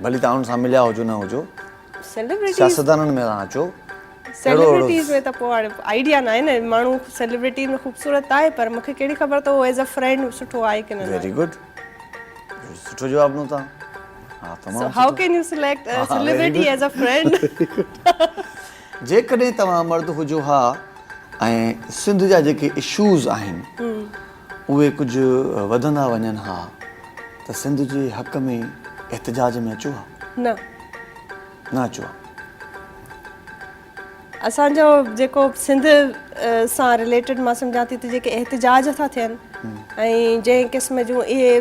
ڀلي توهان انهن سان مليا هجو نه هجو سيلبرٽيز سياستدانن ۾ توهان اچو اهڙو اهڙو سيلبرٽيز ۾ ته پوء هاڻي آئيڊيا ناهي نه ماڻهو سيلبرٽي ۾ خوبصورت آهي پر مونکي ڪهڙي خبر ته اهو ايز ا فرينڊ سٺو آهي ڪي نه ويري گڊ سٺو جواب ڏنو توهان ها تمام سو how can you select a celebrity as a friend. جيڪڏهن توهان مرد هجو ها ۽ سنڌ جا جيڪي اشوز آهن اهي ڪجهه وڌندا وڃن ها ته سنڌ جي حق ۾ احتجاج ۾ اچو ها؟ نه. نه اچو ها. اسان جو جيڪو سنڌ سان رليٽيڊ مان سمجهان ٿي ته جيڪي احتجاج ٿا ٿين ۽ جنهن قسم جون اهي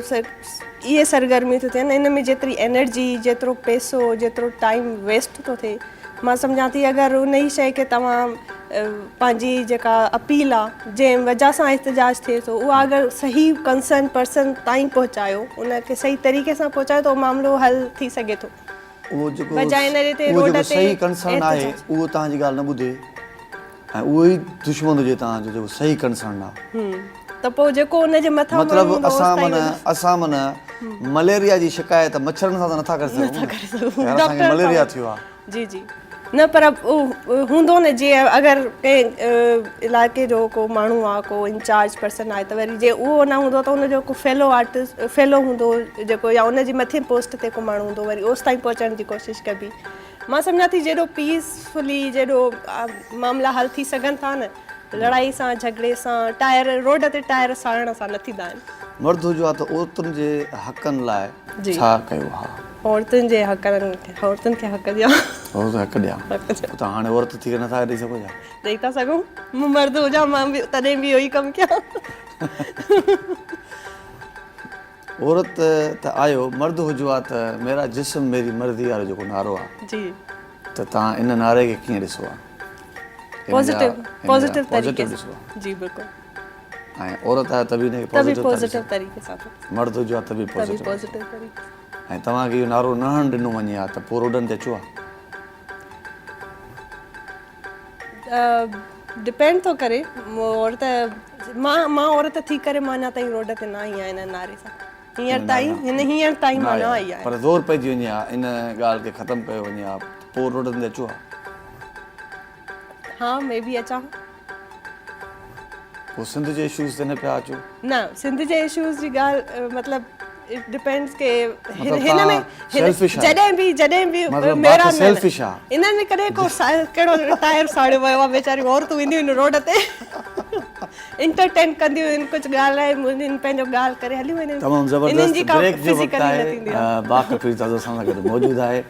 اهي سرگرميون ٿيون ٿين ان ۾ جيتري انرجي جيترو پئسو جيترو ٽائيم ويسٽ ٿو ٿئي مان سمجهان ٿي اگر ان ئي شيء کي توهان پنهنجي جيڪا اپيل آ جنهن وجه سان احتجاج ٿئي ٿو اها اگر صحيح ڪنسرن پرسن تائين پهچايو ان کي صحيح طريقي سان پهچايو ته اهو معاملو حل ٿي سگهي ٿو. اهو جيڪو بجاء ان جي تي اهو روڊ جيڪو تي صحيح ڪنسرن آهي احتجاج. اهو توهان جي ڳالهه نه ٻڌي ۽ اهو ئي دشمن هجي توهان جو جيڪو صحيح ڪنسرن آهي. ته پوء جيڪو ان جي مٿان مطلب ماڻهو هوندو اسان اوستائين من وڃي. اسان من مليريا جي شڪايت مڇرن سان ته نٿا ڪري سگهون نٿا ڪري سگهون يار اسان کي ڊاڪٽر مليريا سان ٿيو آهي. جي جي نه پر هوندو نه جي اگر ڪنهن علائقي جو ڪو ماڻهو آ ڪو انچارج پرسن آهي ته وري جي اهو نه هوندو ته ان جو ڪو فيلو آرٽسٽ فيلو هوندو جيڪو يا ان جي مٿين پوسٽ تي ڪو ماڻهو هوندو وري اوس تائين پهچڻ جي ڪوشش ڪبي مان سمجهان ٿي جيڏو پيسفلي جيڏو معاملا حل ٿي سگهن ٿا نه لڙائي سان جهڳڙي سان ٽائر روڊ تي ٽائر ساڙڻ سان نه ٿيندا آهن. مرد هجو ها ته عورتن جي حقن لاء ڇا ڪيو ها؟ عورتن جي حقن عورتن کي حق ڏيان. عورتن کي حق ڏيان. پوء توهان هاڻي عورت ٿي ڪري نٿا ڏئي سگهو ڇا؟ ڏئي ٿا سگهون. مون مرد هجان مان به تڏهن به اهو ئي ڪم ڪيان. عورت ته آهيو مرد هجو ها ته ميرا جسم ميري مرضي وارو جيڪو نعرو آهي. جي. ته توهان ان نعري کي ڪيئن ڏسو ها؟ پازيٽو پازيٽو طريقي سان. جي بلڪل. ۽ عورت آهي ته به ان کي پازيٽو طريقي سان. مرد هجو ها ته به پازيٽو طريقي سان. ۽ توهان کي اهو نعرو نه هڻڻ ڏنو وڃي ها ته پوء روڊن تي اچو ها؟ ڊپينڊ ٿو ڪري عورت مان مان عورت ٿي ڪري مان اڃا تائين روڊ تي نه آئي آهيان ان نعري سان هينئر تائين هن هينئر تائين مان نه آئي آهيان. پر زور پئجي وڃي ها ان ڳالهه کي ختم ڪيو وڃي ها ته پوء روڊن تي اچو ها؟ ها مي بي اچان. پوء سنڌ جي اشوز تي نه پيا اچو. نه سنڌ جي اشوز جي ڳالهه مطلب it depends ڪي مطلب هن ۾ توهان سيلفش آهيو. جڏهن به جڏهن به مطلب ميرا باقي سيلفش آ. ان ۾ ڪڏهن ڪو ڪهڙو ٽائر ساڙيو ويو آ ويچاريون عورتون اينديون آهن روڊ تي انٽرٽين ڪنديون آهن ڪجهه ڳالهائي انهن پنهنجو ڳالهه ڪري هليون وينديون آهن. تمام انهن زبردست جي ڪا بريڪ جو وقت فزيڪلي نه آهي ٿيندي آ. باک پيرزادو اسان سان گڏ موجود آهي.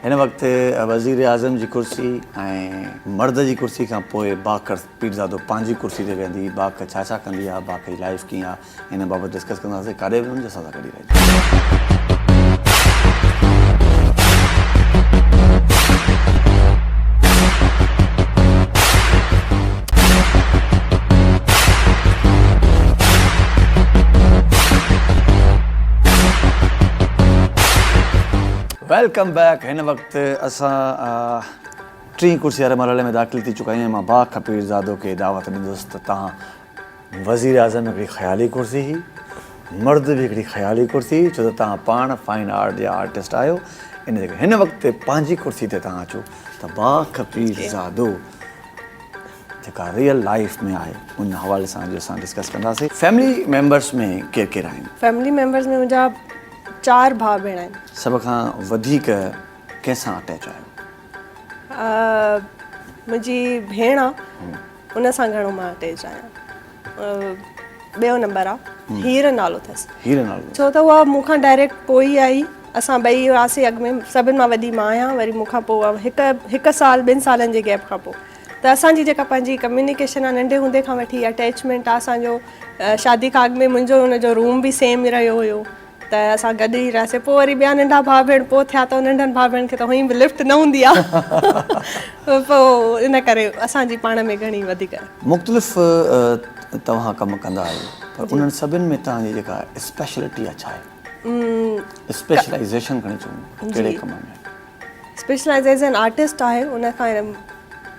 هن وقت وزيراعظم جي ڪرسي ۽ مرد جي ڪرسي کان پوء باک پيرزادو پنهنجي ڪرسي تي ويهندي، باک ڇا ڇا ڪندي آ، باک جي لائيف ڪيئن آ، ان بابت ڊسڪس ڪنداسين، ڪاڏي به نه وڃجو اسان سان گڏ ئي رهجو. Welcome back هن وقت اسان ٽين ڪرسي واري مرحلي ۾ داخل ٿي چڪا آهيون ۽ مان باک پيرزادو کي دعوت ڏيندس ته توهان وزيراعظم هڪڙي خيالي ڪرسي هئي، مرد به هڪڙي خيالي ڪرسي هئي، ڇو ته توهان پاڻ فائن آرٽ جا آرٽسٽ آهيو، ان جي ڪري هن وقت پنهنجي ڪرسي تي توهان اچو ته باک پيرزادو جيڪا ريئل لائيف ۾ آهي ان حوالي سان اڄ اسان ڊسڪس ڪنداسين. فيملي ميمبرس ۾ ڪير ڪير آهن؟ فيملي ميمبرس ۾ منهنجا چار ڀاء ڀيڻ آهن. سڀ کان وڌيڪ ڪنهن سان اٽيچ آهيو؟ منهنجي ڀيڻ آ ان سان گهڻو مان اٽيچ آهيان. ٻيو نمبر آ هير نالو اٿس. هير نالو. ڇو ته اها مون کان ڊائريڪٽ پوء ئي آئي. اسان ٻئي هئاسين اڳ ۾ سڀن مان وڏي مان آهيان وري مون کان پوء هڪ هڪ سال ٻن سالن جي گيپ کان پوء ته اسان جي جيڪا پنهنجي ڪميونيڪيشن آ ننڍي هوندي کان وٺي اٽيچمينٽ آ اسان جو شادي کان اڳ ۾ منهنجو ان جو روم به سيم رهيو هيو. ته اسان گڏ ئي رهياسين پوء وري ٻيا ننڍا ڀاء ڀيڻ پوء ٿيا ته ننڍن ڀاء ڀيڻ کي ته هونئن به لفٽ نه هوندي آ پوء ان ڪري اسان جي پاڻ ۾ گهڻي وڌيڪ. مختلف توهان ڪم ڪندا آهيو پر انهن سڀن ۾ توهان جي جيڪا اسپيشلٽي آ ڇا آهي؟ اسپيشلائيزيشن کڻي چئون ڪهڙي ڪم ۾؟ اسپيشلائيز ايز آرٽسٽ آهي ان کان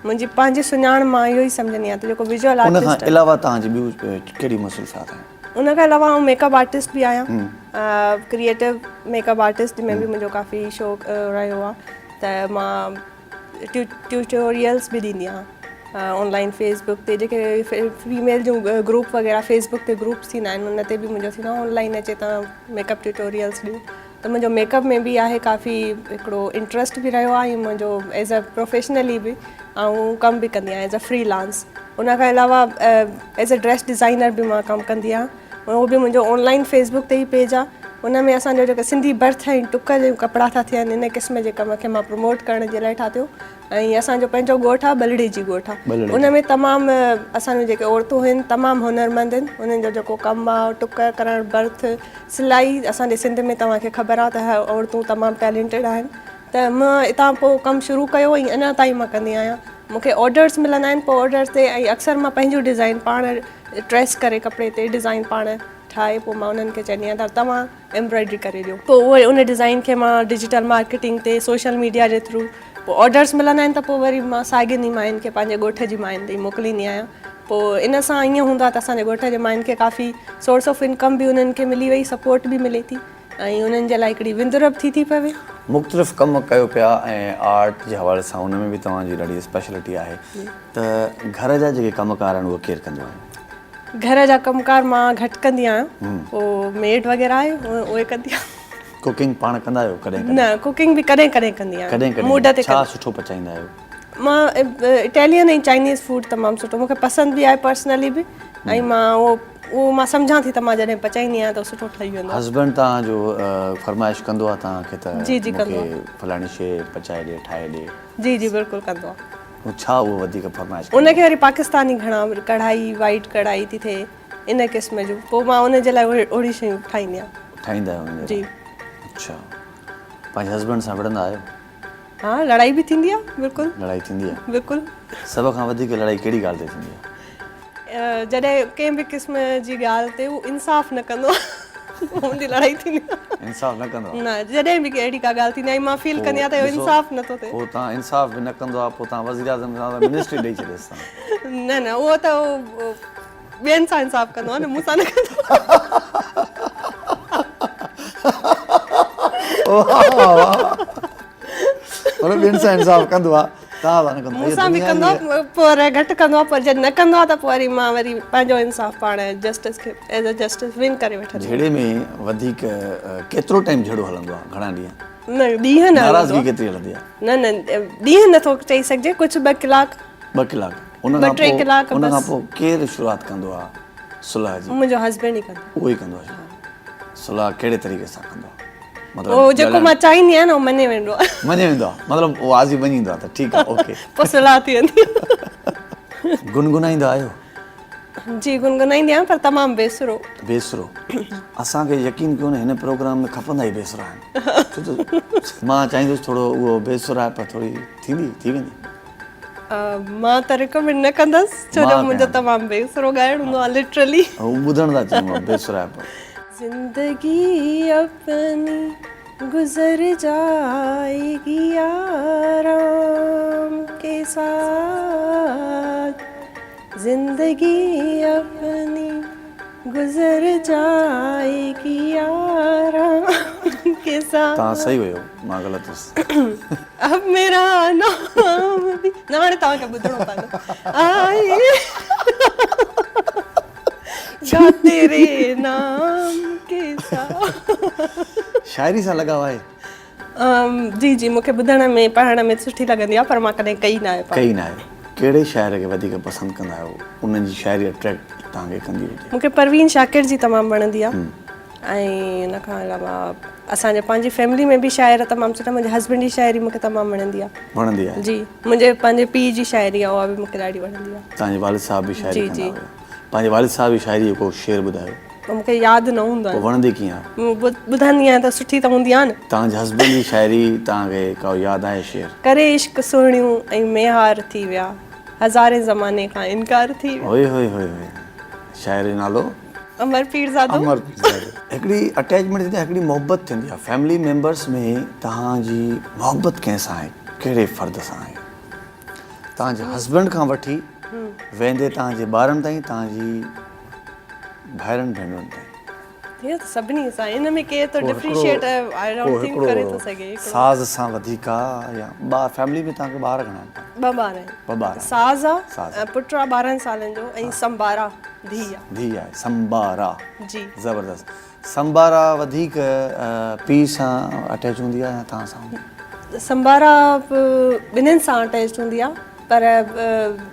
منهنجي پنهنجي سڃاڻ مان اهو ئي سمجهندي آهيان ته جيڪو ويزوئل آرٽسٽ ان کان علاوه توهان جي ٻيون ڪهڙي مصروفيات آهن؟ ان کان علاوه آئون ميڪ اپ آرٽسٽ به آهيان ڪريئيٽو ميڪ اپ آرٽسٽ ۾ به منهنجو ڪافي شوق رهيو آهي ته مان ٽيوٽوريلس به ڏيندي آهيان آن لائن فيس بڪ تي جيڪي فيميل جون گروپ وغيره فيس بڪ تي گروپس ٿيندا آهن ان تي به منهنجو ٿيندو آهي آن لائن اچي ته ميڪ اپ ٽيوٽوريلس ڏيون ته منهنجو ميڪ اپ ۾ به آهي ڪافي هڪڙو انٽرسٽ به رهيو آهي ۽ منهنجو ايز ا پروفيشنلي به آئون ڪم به ڪندي آهيان ايز ا فري لانس ان کان علاوه ايز ا ڊريس ڊزائنر به مان ڪم ڪندي آهيان اهو به منهنجو آن لائن فيس بڪ تي ئي پيج آهي ان ۾ اسان جو جيڪا سنڌي ڀرت ۽ ٽڪ جا ڪپڙا ٿا ٿين ان قسم جي ڪم کي مان پروموٽ ڪرڻ جي لاء ٺاهيو ۽ اسان جو پنهنجو ڳوٺ آهي ٻلهڙي جي ڳوٺ آهي ان ۾ تمام اسان جون جيڪي عورتون آهن تمام هنرمند آهن انهن جو جيڪو ڪم آهي ٽڪ ڪرڻ ڀرت سلائي اسان جي سنڌ ۾ توهان کي خبر آهي ته عورتون تمام ٽيلنٽيڊ آهن ته مان اتان پوء ڪم شروع ڪيو ۽ اڃا تائين مان ڪندي آهيان مون کي آرڊرس ملندا آهن پوء آرڊرس تي ۽ اڪثر مان پنهنجون ڊزائن پاڻ ٽريس ڪري ڪپڙي تي ڊزائن پاڻ ٺاهي پوء مان انهن کي چوندي آهيان ته توهان ايمبرائڊري ڪري ڏيو پوء اهي ان ڊزائن کي مان ڊجيٽل مارڪيٽنگ تي سوشل ميڊيا جي ٿرو پوء آرڊرس ملندا آهن ته پوء وري مان ساڳين ئي ماين کي پنهنجي ڳوٺ جي ماين تي موڪليندي آهيان پوء ان سان ائين هوندو آهي ته اسان جي ڳوٺ جي ماين کي ڪافي سورس آف انڪم به انهن کي ملي وئي سپورٽ به ملي ٿي ۽ انهن جي لاء هڪڙي وندر به ٿي ٿي پوي. مختلف ڪم ڪيو پيا ۽ آرٽ جي حوالي سان ان ۾ به توهان جي ڏاڍي اسپيشلٽي آهي ته گهر جا جيڪي ڪم ڪار آهن اهي ڪير ڪندو آهي؟ گهر جا ڪم ڪار مان گهٽ ڪندي آهيان پوء ميڊ وغيره آهي اهي ڪندي آهيان. ڪوڪنگ پاڻ ڪندا آهيو ڪڏهن ڪڏهن؟ نه ڪوڪنگ به ڪڏهن ڪڏهن ڪندي آهيان. ڪڏهن ڪڏهن موڊ تي ڇا سٺو پچائيندا آهيو؟ مان اٽالين ۽ چائنيز فوڊ تمام سٺو مون کي پسند به آهي پرسنلي به ۽ مان اهو اهو مان سمجهان ٿي ته مان جڏهن پچائيندي آهيان ته سٺو ٺهي ويندو آهي. هسبنڊ توهان جو فرمائش ڪندو آهي توهان کي ته جي جي مون ڪندو کي آهي. فلاڻي شيء پچائي ڏي ٺاهي ڏي؟ جي جي بلڪل ڪندو آهي. هو ڇا اهو وڌيڪ فرمائش ڪندو. ان کي وري پاڪستاني گهڻا ڪڙهائي وائيٽ ڪڙهائي ٿي ٿئي ان قسم جون پوء مان ان جي لاء اهي اهڙيون شيون ٺاهيندي آهيان. ٺاهيندا آهيو ان جي لاء؟ جي. اڇا پنهنجي هسبنڊ سان وڙهندا آهيو؟ ها لڙائي به ٿيندي آهي بلڪل. لڙائي ٿيندي آهي؟ بلڪل. سڀ کان وڌيڪ لڙائي ڪهڙي ڳالهه تي ٿيندي آهي؟ جڏهن ڪنهن به قسم جي ڳالهه تي هو انصاف نه ڪندو آهي منهنجي لڙائي ٿيندي آهي. انصاف نه ڪندو آهي؟ نه جڏهن به اهڙي ڪا ڳالهه ٿيندي آهي ۽ مان فيل ڪندي آهيان ته اهو انصاف نه ٿو ٿئي. پوء توهان انصاف به نه ڪندو آهي پوء توهان وزيراعظم سان ته منسٽري ڏئي ڇڏيس توهان. نه نه اهو ته ٻين سان انصاف ڪندو آهي نه مون سان نه ڪندو آهي. واهه واهه مطلب ٻين سان انصاف ڪندو آهي. مون سان به ڪندو آهي پر گهٽ ڪندو آهي پر جڏهن نه ڪندو آهي ته پوء وري مان وري پنهنجو انصاف پاڻ جسٽس کي ايز اي جسٽس ون ڪري وٺندي آهيان. جهيڙي ۾ وڌيڪ ڪيترو ٽائيم جهيڙو هلندو آهي گهڻا ڏينهن؟ نه ڏينهن نه ناراضگي ڪيتري هلندي آهي؟ نه نه ڏينهن نه ٿو چئي سگهجي ڪجهه ٻه ڪلاڪ. ٻه ڪلاڪ ان کان پوء ان کان پوء ڪير شروعات ڪندو آهي صلح جي؟ منهنجو هسبينڊ ئي ڪندو آهي. اهو ئي ڪندو آهي صلح ڪهڙي طريقي سان ڪندو آهي؟ مطلب اهو جيڪو مان چاهيندي آهيان نه اهو مڃي ويندو آهي. مڃي ويندو آهي مطلب اهو آزي مڃيندو آهي ته ٺيڪ آهي اوڪي. پوء صلاح ٿي ويندي آهي. گنگنائيندا آهيو؟ جي گنگنائيندي آهيان پر تمام بي سرو. بي سرو اسان کي يقين ڪيو نه هن پروگرام ۾ کپندا ئي بي سرا آهن ڇو ته مان چاهيندس ٿورو اهو بي سرا پر ٿوري ٿيندي ٿي ويندي. مان ته ريڪمينڊ نه ڪندس ڇو جو منهنجو تمام بي سرو ڳائڻ هوندو آهي لٽرلي. هو ٻڌڻ ٿا چاهيون بي سرائپ. زندگي اپني گذر جائي گي آرام ڪي. ساٿ زندگي اپني گذر جائيگي آرام ڪي ساٿ. توهان صحيح هيو مان غلط هيس. اب ميرا نام ڀي نه هاڻي توهان کي ٻڌڻو پوندو آئي گا تيري نام ڪي ساٿ. شاعري سان لڳاء آهي؟ جي جي مون کي ٻڌڻ ۾ پڙهڻ ۾ سٺي لڳندي آهي پر مان ڪڏهن ڪئي ناهي پاڻ. ڪئي ناهي. ڪهڙي شاعر کي وڌيڪ پسند ڪندا آهيو انهن جي شاعري اٽريڪٽ توهان کي ڪندي هجي؟ مون کي پروين شاڪر جي تمام وڻندي آهي ۽ ان کان علاوه اسان جي پنهنجي فيملي ۾ به شاعر تمام سٺا منهنجي هسبنڊ جي شاعري مون کي تمام وڻندي آهي. وڻندي آهي. جي منهنجي پنهنجي پيء جي شاعري آهي اها به مون کي ڏاڍي وڻندي آهي. توهان جي والد صاحب به شاعري ڪندا هيا. پنهنجي والد صاحب جي شاعري جو ڪو شعر ٻڌايو. مون کي ياد نه هوندو آهي. پوء وڻندي ڪيئن آهي؟ ٻڌندي آهيان ته سٺي ته هوندي آهي نه. توهان جي هسبنڊ جي شاعري توهان کي ڪا ياد آهي شعر؟ ڪري عشق سهڻيون ۽ ميهار ٿي ويا. هزارين زماني کان انڪار ٿي ويا. هوئي هوئي هوئي هوئي شاعر جو نالو؟ امر پيرزادو. امر پيرزادو. هڪڙي اٽيچمينٽ ٿيندي آهي هڪڙي محبت ٿيندي آهي فيملي ميمبرس ۾ توهان جي محبت ڪنهن سان آهي ڪهڙي فرد سان آهي؟ توهان جي هسبنڊ کان وٺي ويندي توهان جي ٻارن تائين توهان جي ڀائرن ڀينرن تائين. اهو ته سڀني سان ان ۾ ڪير ٿو ڊفريشيئيٽ I don't think ڪري ٿو سگهي. ساز سان وڌيڪ آ يا ٻار فيملي ۾ توهان کي ٻار گهڻا آهن؟ ٻه ٻار آهن. ٻه ٻار آهن. ساز آ پٽ آ 12 سالن جو ۽ سمبارا ڌيء آ. ڌيء آهي سمبارا. جي. زبردست. سمبارا وڌيڪ پيء سان اٽيچ هوندي آ يا توهان سان هوندي آ؟ سمبارا ٻنهين سان اٽيچ هوندي آ پر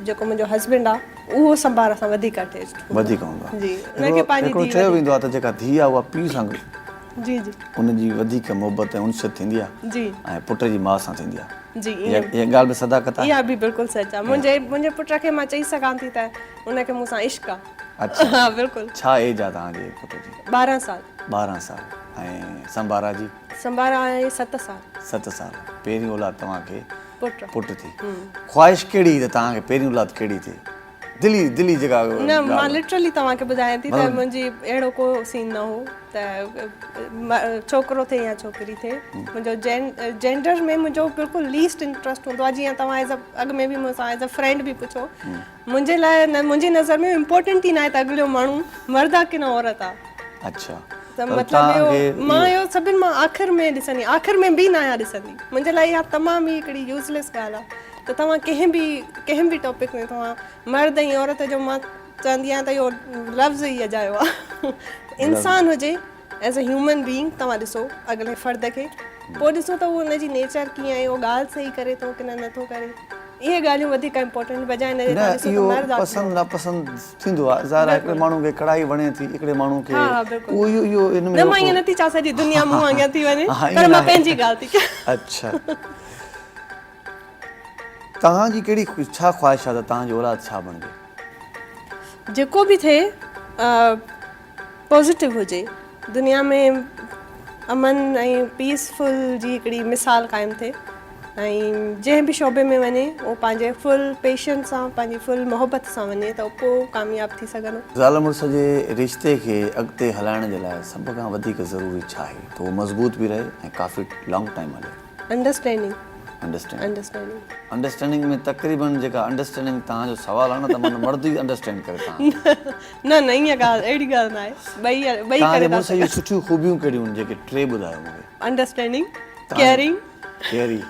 جيڪو منهنجو هسبينڊ آ اهو سمبارا سان وڌيڪ اٽيچ هوندو آ. وڌيڪ هوندو آ. جي ان کي پنهنجي ڌيء هڪڙو چيو ويندو آ ته جيڪا ڌيء آ اها پيء سان جي جي ان جي وڌيڪ محبت ۽ انسيت ٿيندي آ جي ۽ پٽ جي ماء سان ٿيندي آ. جي اها ڳالهه به صداقت آهي؟ اها به بلڪل سچ آ. منهنجي پٽ کي مان چئي سگهان ٿي ته ان کي مون سان عشق آ. اڇا ها بلڪل. ڇا ايج آ توهان جي پٽ جي؟ 12 سال. 12 سال ۽ سمبارا جي؟ سمبارا آهي 7 سال. 7 سال. پهرين اولاد توهان کي پٽ پٽ ٿي. خواهش ڪهڙي هئي ته توهان کي پهرين اولاد ڪهڙي ٿئي؟ دلي دلي جيڪا نه مان لٽرلي توهان کي ٻڌايان ٿي ته منهنجي اهڙو ڪو سين نه هو ته ڇوڪرو ٿئي يا ڇوڪري ٿئي منهنجو جينڊر ۾ منهنجو بلڪل ليسٽ انٽرسٽ هوندو آهي جيئن توهان ايز اڳ ۾ به مون سان ايز ا فرينڊ به پڇو منهنجي لاء منهنجي نظر ۾ امپورٽنٽ ئي ناهي ته اڳليو ماڻهو مرد آ ڪي نه عورت آ. اڇا ته مطلب اهو مان اهو سڀن مان آخر ۾ ڏسندي آخر ۾ به ناهيان ڏسندي منهنجي لاء اها تمام ئي هڪڙي يوز ليس ڳالهه آ ته توهان ڪنهن به ڪنهن به ٽاپڪ ۾ توهان مرد ۽ عورت جو مان چوندي آهيان ته اهو لفظ ئي اجايو آ انسان هجي ايز اي هيومن بينگ توهان ڏسو اڳلي فرد کي پوء ڏسو ته اهو ان جي نيچر ڪيئن آهي اهو ڳالهه صحيح ڪري ٿو ڪي نه نٿو ڪري اهي ڳالهيون وڌيڪ امپورٽنٽ بجاء ان جي نه توهان ڏسو ته اهو مرد آ ڪي پسند ناپسند ٿيندو آهي ظاهر آهي هڪڙي ماڻهو کي ڪڙهائي وڻي ٿي هڪڙي ماڻهو کي ها ها بلڪل اهو اهو اهو ان ۾ نه مان ائين نٿي چوان سڄي دنيا مون وانگيان ٿي وڃي ها پر ائين مان ناهي پنهنجي ڳالهه ٿي ڪيان. اڇا توهان جي ڪهڙي ڇا خواهش آهي ته توهان جي اولاد ڇا بڻجي؟ جيڪو به ٿئي پازيٽو هجي دنيا ۾ امن ۽ پيس فل جي هڪڙي مثال قائم ٿئي ۽ جنهن به شعبي ۾ وڃي اهو پنهنجي فل پيشن سان پنهنجي فل محبت سان وڃي ته پوء ڪامياب ٿي سگهندو. زال مڙس جي رشتي کي اڳتي هلائڻ جي لاء سڀ کان وڌيڪ ضروري ڇا آهي ته اهو مضبوط به رهي ۽ ڪافي لانگ ٽائيم هلي؟ انڊرسٽينڊنگ. انڊرسٽينڊنگ. انڊرسٽينڊنگ ۾ تقريبن جيڪا انڊرسٽينڊنگ توهان جو سوال آهي نه ته معنيٰ مرد ئي انڊرسٽينڊ ڪري توهان کي. نه نه ائين ڳالهه اهڙي ڳالهه نه آهي ٻئي ٻئي توهان ڪري جي ٿا مڙس جون سگهن. سٺيون خوبيون ڪهڙيون آهن جيڪي ٽي ٻڌايو مون کي. انڊرسٽينڊنگ، ڪيئرنگ، ڪيئري،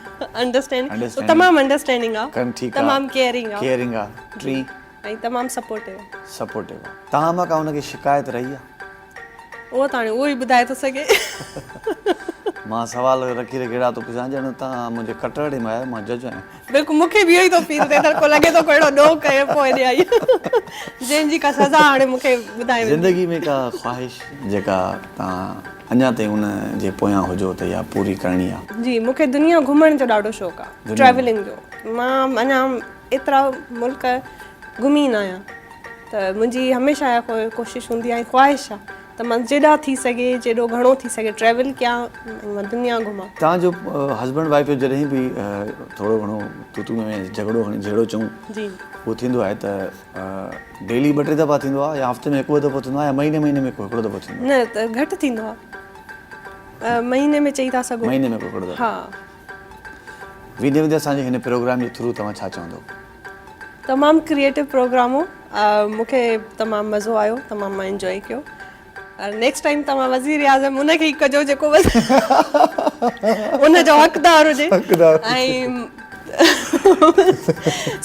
انڊرسٽينڊنگ تمام انڊرسٽينڊنگ آ ٺيڪ آ تمام ڪيئرنگ آ ڪيئرنگ آ ٽي ۽ تمام سپورٽو آ. سپورٽو آ. توهان مان ڪا هن کي شڪايت رهي آ؟ اهو ته هاڻي اهو ئي ٻڌائي ٿو سگهي. مان سوال رکي رکي اهڙا ٿو پڇان ڄڻ توهان منهنجي ڪٽهڙي ۾ آهيو مان جج آهيان. بلڪل مون کي به اهو ئي ٿو فيل ٿئي ته ڪو لڳي ٿو ڪو اهڙو ڏوهه ڪيو پوء هيڏي آئي جنهن جي ڪا سزا هاڻي مون کي ٻڌائي ويندي. زندگي ۾ ڪا خواهش جيڪا توهان اڃا تائين ان جي پويان هجو ته اها پوري ڪرڻي آ. جي مون کي دنيا گهمڻ جو ڏاڍو شوق آ ٽريولنگ جو مان اڃا ايترا ملڪ گهمي نه آهيان ته منهنجي هميشه اها ڪوشش هوندي آهي ۽ خواهش آهي ته مان جيڏا ٿي سگهي جيڏو گهڻو ٿي سگهي ٽريول ڪيان ۽ مان دنيا گهمان. توهان جو هسبنڊ وائيف جو جڏهن به ٿورو گهڻو تو تو ۾ جهڳڙو کڻي جهيڙو چئون جي اهو ٿيندو آهي ته ڊيلي ٻه ٽي دفعا ٿيندو آهي يا هفتي ۾ هڪ ٻه دفعو ٿيندو آهي يا مهيني مهيني ۾ هڪڙو دفعو ٿيندو آهي؟ نه ته گهٽ ٿيندو آهي مهيني ۾ چئي ٿا سگهو. مهيني ۾ هڪڙو دفعو. ها. ويندي ويندي اسان جي هن پروگرام جي ٿرو توهان ڇا چوندو؟ تمام ڪريئيٽو پروگرام هو مون کي تمام مزو آيو تمام مان انجوائي ڪيو نيڪسٽ ٽائيم توهان وزير اعظم ان کي ئي ڪجو جيڪو ان جو حقدار هجي ۽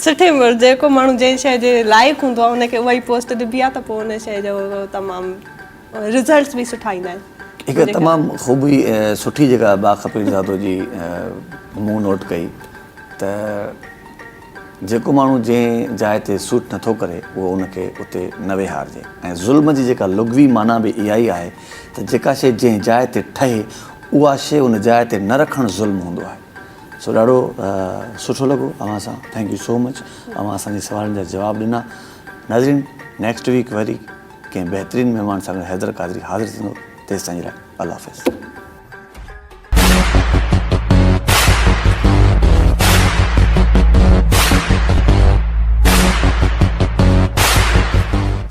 سٺي جيڪو ماڻهو جنهن شيء جي لائق هوندو آهي ان کي اها ئي پوسٽ ڏبي آهي ته پوء ان شيء جو تمام رزلٽس به سٺا ايندا آهن. هڪ تمام خوبي سٺي جيڪا باغ پيرزادو جي مون نوٽ ڪئي ته جيڪو ماڻهو جنهن جاء تي سوٽ نٿو ڪري اهو ان کي اتي نه ويهارجي ۽ ظلم جي جيڪا لغوي معنيٰ به اها ئي آهي ته جيڪا شيء جنهن جاء تي ٺهي اها شيء ان جاء تي نه رکڻ ظلم هوندو آهي سو ڏاڍو سٺو لڳو اوهان سان thank you سو مچ اوهان اسان جي سوالن جا جواب ڏنا ناظرين نيڪسٽ ويڪ وري ڪنهن بهترين مهمان سان گڏ حيدر قادري حاضر ٿيندو تيستائين جي لاء الله حافظ.